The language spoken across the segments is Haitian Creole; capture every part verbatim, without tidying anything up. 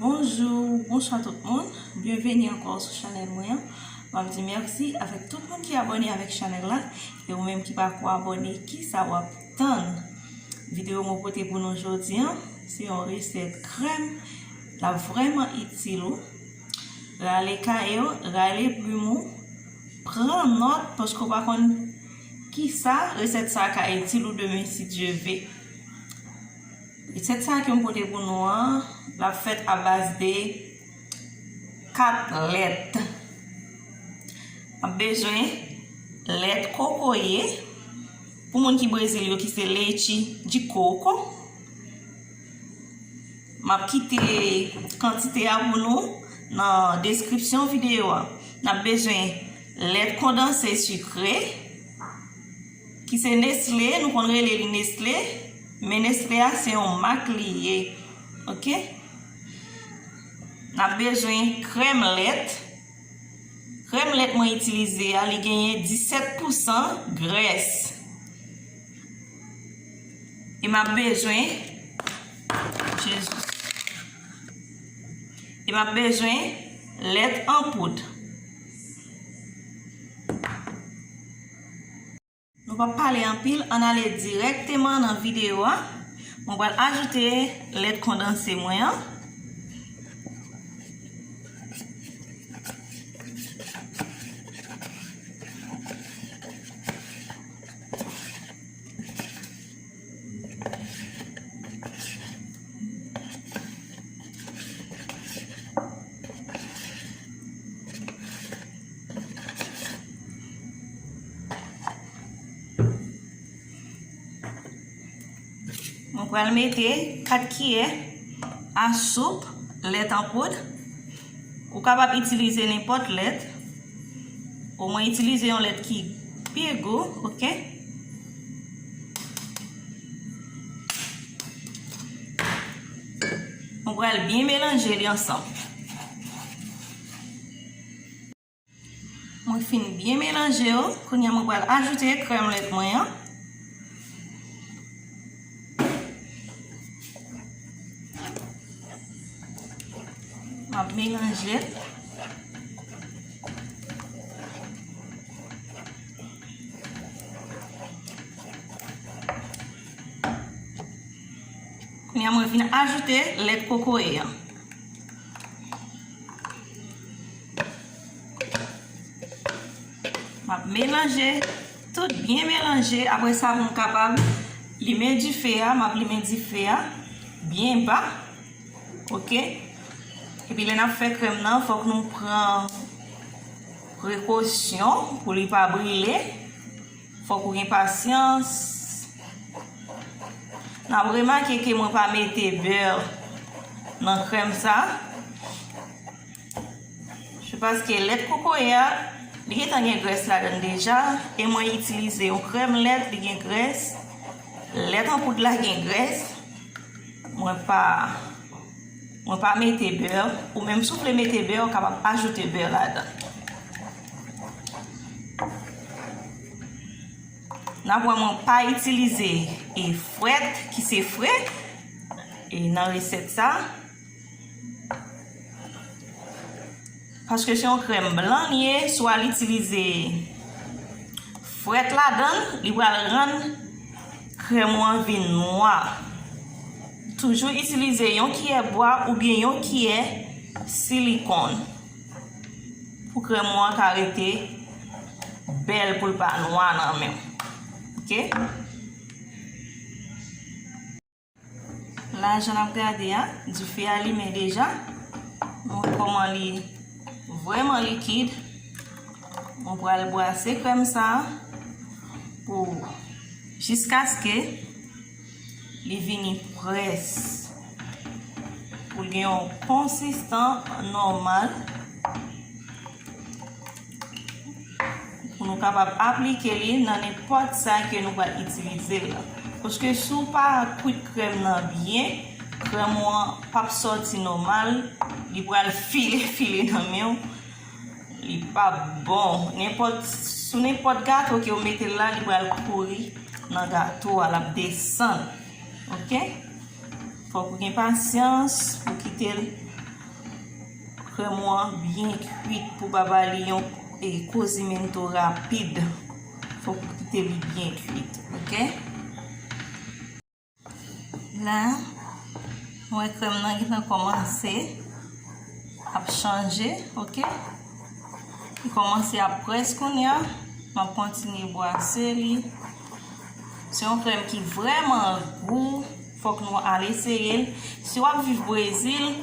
Bonjou, bonswa tout moun. Byenveni ankò sou chanèl mwen an. M ap di mèsi avèk tout moun ki abòne avèk chanèl la. E ou menm ki pako abòne, kisa w ap tann? Videyo mwen pote pou nou jodi an, se yon resèt krèm. L ap vrèman itil ou. Rale kaye w, rale plim ou, pran nòt, paske w pa konn kisa resèt sa a ka itil ou demen, si Dye ve. Resèt sa a ke m pote pou nou an, l ap fèt a baz de kat lèt. M ap bezwen lèt kokoye, pou moun ki Brezil yo, ki se leite de coco. M ap kite kantite a pou nou nan deskripsyon videyo a. N ap bezwen lèt kondanse sikre, ki se Nestlé, nou konn rele li Nestlé, men Nestlé a se yon mak li ye. Oke? N ap bezwen krèm lèt. Krèm lèt mwen itilize a, li genyen disèt pousan grès. E m ap bezwen, Jezi. E m ap bezwen lèt an poud. Nou p ap pale anpil, ann ale dirèkteman nan videyo a. Mwen pral ajoute lèt kondanse mwen an. Mwen pral mete kat kiyè a soup lèt an poud. Ou kapab itilize nenpòt lèt. Ou mwen itilize yon lèt ki pi gou, oke? Mwen pral byen melanje li ansanm. Mwen fin byen melanje yo. Kounye a mwen pral ajoute krèm lèt mwen an. M ap melanje. Kounye a mwen vin ajoute lèt kokoye an. M ap melanje, tout byen melanje. Apre sa, pou m kapab limen dife a, m ap limen dife a byen ba. Oke? Epi lè n ap fè krèm nan, fòk nou pran prekosyon pou li pa brile. Fòk ou gen pasyans. N ap remake ke mwen pa mete bè nan krèm sa. Se paske lèt kokoye a, li gentan gen grès ladan l deja, e mwen itilize yon krèm lèt, li gen grès. Lèt an poud la gen grès. Mwen pa, mwen pa mete bè. Ou menm si w vle mete bè, ou kapab ajoute bè ladan. N ap wè mwen pa itilize e frèt ki se fre e nan resèt sa. Paske se yon krèm blan li ye, si w al itilize frèt ladan l, li pral rann krèm ou an vin nwa. Toujou itilize yon kiyè bwa oubyen yon kiyè silikòn pou krèm ou an ka rete bèl, pou l pa nwa nan men w. Oke? La, jan n ap gade a, dife a limen deja. Nou wè kòman li vrèman likid. Mwen pral bwase krèm sa a pou, jiskaske li vini près. Pou l gen yon konsistans nòmal. Pou nou kapab aplike li nan nenpòt sa ke nou pral itilize l la. Paske si w pa kwit krèm nan byen, krèm ou an p ap sòti nòmal, li pral file file nan men w, li p ap bon. Nenpòt, sou nenpòt gato ke w mete l la, li pral kouri nan gato a, l ap desann. Oke? Fòk ou gen pasyans pou kite l Krèm ou an byen kwit pou pa ba li yon e, cocimento rapid. Fòk ou kite li byen kwit, oke? La, mwen krèm nan gentan kòmanse ap chanje, oke? Li kòmanse ap près kounye a. M ap kontinye bwase li. Se yon krèm ki vrèman gou. Fòk nou al eseye l. Si w ap viv Brezil,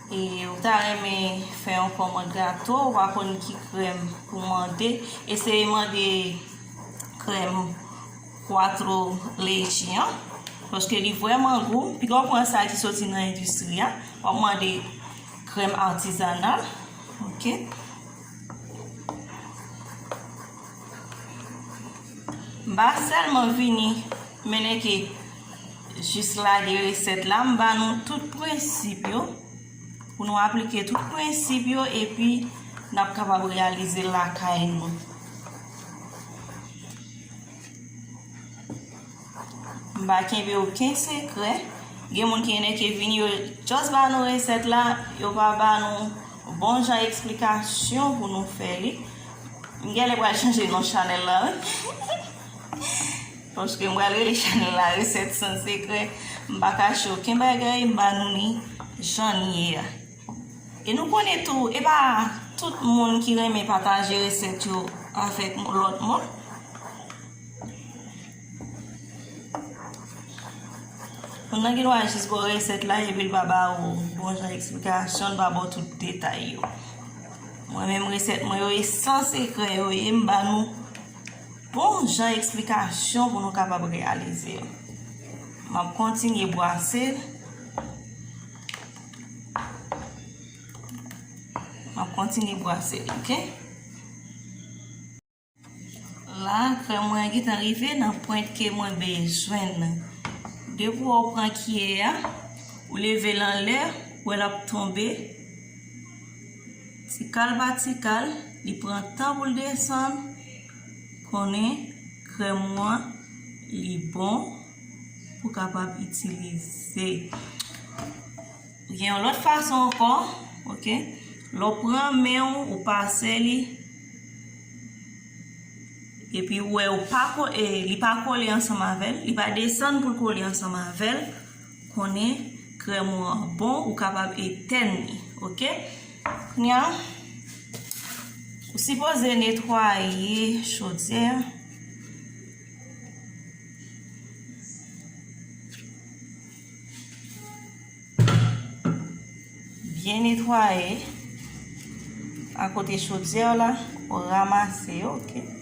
e ou ta renmen fè yon kòmand gato, ou pa konn ki krèm pou mande, eseye mande krèm Quatro Leite an, paske li vrèman gou. Piga w pran sa ki soti nan endistri a, w ap mande krèm artizanal. Oke. M pa sèlman vini mennen ke jis lage resèt la, m ba nou tout prensip yo pou nou aplike tout prensip yo, epi n ap kapab reyalize l lakay nou. M pa kenbe okenn sekrè. Gen moun ki enèke vini, yo just ba nou resèt la, yo pa ba nou bon jan eksplikasyon pou nou fè li. M genlè pral chanje non chanèl la, wi. Paske m pral rele chanèl la resèt san sekrè. M pa kache okenn bagay, m ba nou li jan li ye a. E nou konnen tou, e pa tout moun ki renmen pataje resèt yo avèk lòt moun. Moun nan gen dwa jis ba w resèt la, epi l pa ba ou bon jan eksplikasyon, l pa ba w tout detay yo. Mwen menm, resèt mwen yo, e san sekrè yo ye, m ba nou bon jan eksplikasyon pou nou kapab reyalize yo. M ap kontinye bwase l. M ap kontinye bwase l, oke? La, krèm mwen gentan rive nan pwent ke mwen bezwen nan. Depi w pran kiyè a, ou leve l anlè, ou wè l ap tonbe. Ti kal pa ti kal, li pran tan pou l desann. Konnen krèm ou an, li bon pou kapab itilize. Gen yon lòt fason ankò, oke? Lè w pran men w, ou pase li, epi ou wè ou pa ko-, e, li pa kole ansanm avè l, li pa desann pou l kole ansanm avè l, konnen krèm ou an bon, ou kapab etèn li, oke? Kounye a, ou sipoze netwaye chodyè a. Byen netwaye akote chodyè la, ou ranmase yo, oke?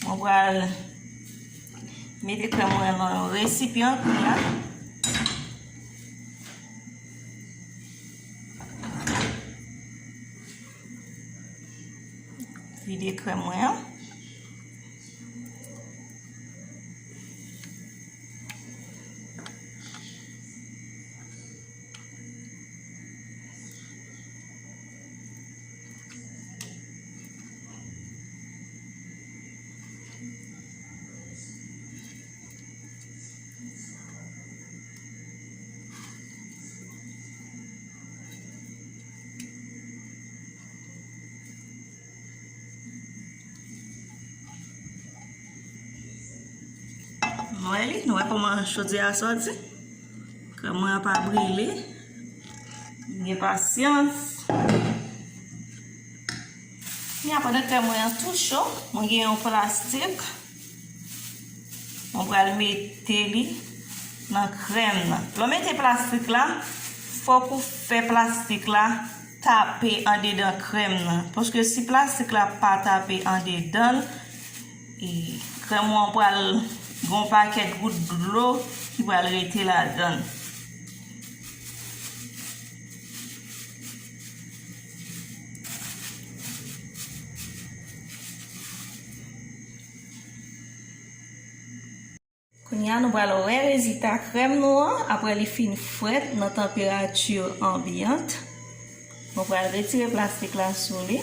Mwen pral mete krèm mwen nan yon resipyan kounye a. Vide krèm mwen an. Nou wè li, nou wè kòman chodyè a sòti. Krèm mwen an pa brile. Gen pasyans. Kounye a, pandan krèm mwen an tou cho, mwen gen yon plastik. Mwen pral mete li nan krèm nan. Lè w mete plastik la, fòk ou fè plastik la tape andedan krèm nan. Paske si plastik la pa tape andedan l, e, krèm ou an pral gen yon pakèt gout dlo ki pral rete ladan l. Kounye a, nou pral wè rezilta krèm nou an apre li fin frèt nan tanperati anbyant. Mwen pral retire plastik la sou li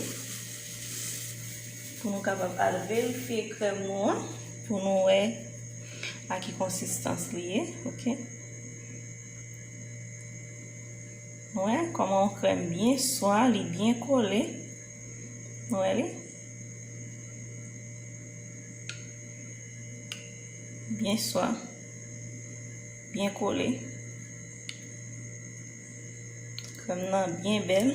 pou nou kapab al verifye krèm nou an, pou nou wè a ki konsistans li ye, oke? Nou wè kòman yon krèm byen swa, li byen kole. Nou wè li? Byen swa. Byen kole. Krèm nan byen bèl.